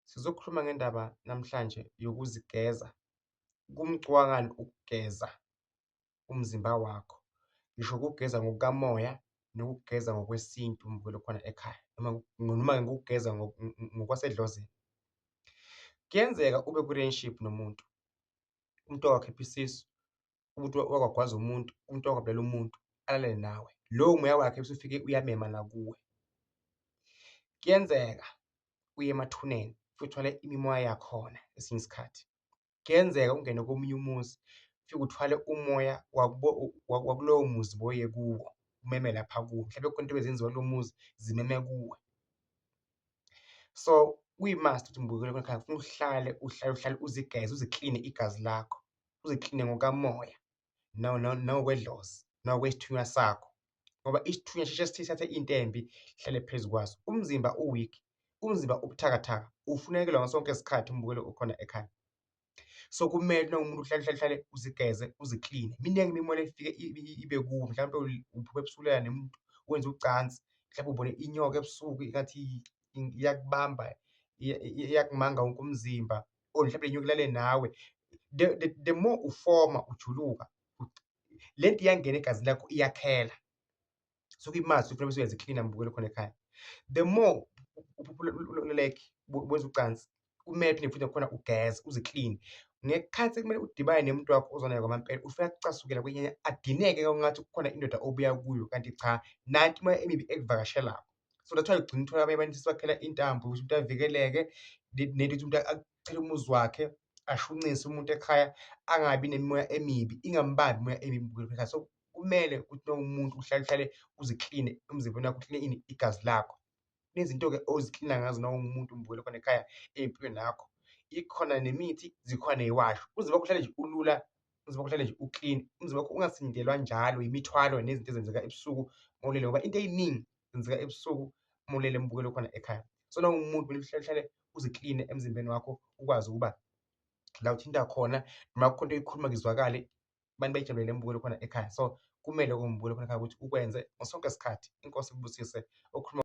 Sizokhuluma ngendaba namhlanje yokuzigeza. Kumcoka ngani ukugeza umzimba wakho? Ngisho ukugeza ngokukamoya nokugeza ngokwesintu mbukeli okhona ekhaya, noma ngokugeza ngokwasedlozini. Kuyenzeka ube kwi-relationship nomuntu, umuntu wakhipha isisu, umuntu wakwagwaza umuntu, umuntu wakwabulala umuntu, alale nawe. Lowo moya wakhe bese ufike uyamema nakuwe. Kuyenzeka uye emathuneni ufike uthwale imimoya yakhona kwesinye isikhathi. Kuyenzeka ungene komunye umuzi ufike uthwale umoya wakulowo muzi boye kuwo, umeme lapha kuwe, mhlawumbe kukhona into ebezenziwa kulo muzi zimeme kuwe. So kuyi-must ukuthi mbukeli ekhaya kufuneka uhlale uhlale uhlale uzigeze uzikline igazi lakho, uzikline ngokamoya nangokwedlozi nangokwesithunywa sakho, ngoba isithunywa sheshe sithathe into embi sihlale phezu kwaso. Umzimba u-weak, umzimba ubuthakathaka, ufunekelwa ngaso sonke isikhathi umbukeli okhona ekhaya. So kumele uma uwumuntu uhlale uhlale uhlale uzigeze uzikline. Miningi imimoya efike ibe kuwe, mhlawumpe uphupha ebusuku ulala nomuntu wenza ucansi, mhlawumbe ubone inyoka ebusuku engathi iyakubamba, iyakumanga wonke umzimba or mhlawumbe le nyoka ilale nawe. The more ufoma ujuluka, lento iyangena egazini lakho iyakhela. So kuyi-must ukuthi bese uyaziklina mbukeli okhona ekhaya. The more like wenza ucansi, kumele phinde futhi nakhona ugeze uzikline. Ngekhathi kumele udibane nomuntu wakho ozwana kwamampela, ufike akucasukela kwenyanya adineke ngathi kukhona indoda obuya kuyo kanti cha, nanti imimoya emibi ekuvakashelako. So that's why ugcina uthola abanye abantu sebakhela intambo ukuthi umuntu avikeleke, nento yokuthi umuntu achele umuzi wakhe, ashunqise umuntu ekhaya, angabi nemimoya emibi, ingambambi imimoya emibi. So kumele ukuthi uma uwumuntu uhlale uhlale uzikline emzimbeni wakho, ukline ini, igazi lakho. Kunezinto-ke oziklina ngazo uma uwumuntu mbukeli khona ekhaya ey'mpilweni yakho. Ikhona nemithi, zikhona ney'washo. Umzimba wakho uhlale nje ulula, umzimba wakho uhlale nje u-clean, umzimba wakho ungasindelwa njalo imithwalo nezinto ezenzeka ebusuku uma ulele ngoba into ey'ningi zenzeka ebusuku uma ulele mbukeli okhona ekhaya. So, uma uwumuntu kumele uhlale uhlale uzikline emzimbeni wakho, ukwazi ukuba la uthinta khona noma kukhona into oyikhuluma izwakale, abantu bayijabulele imibukelwe khona ekhaya. So, kumele umbukeli khona ekhaya ukuthi ukwenze ngaso sonke isikhathi. Inkosi ikubusise okhuluma.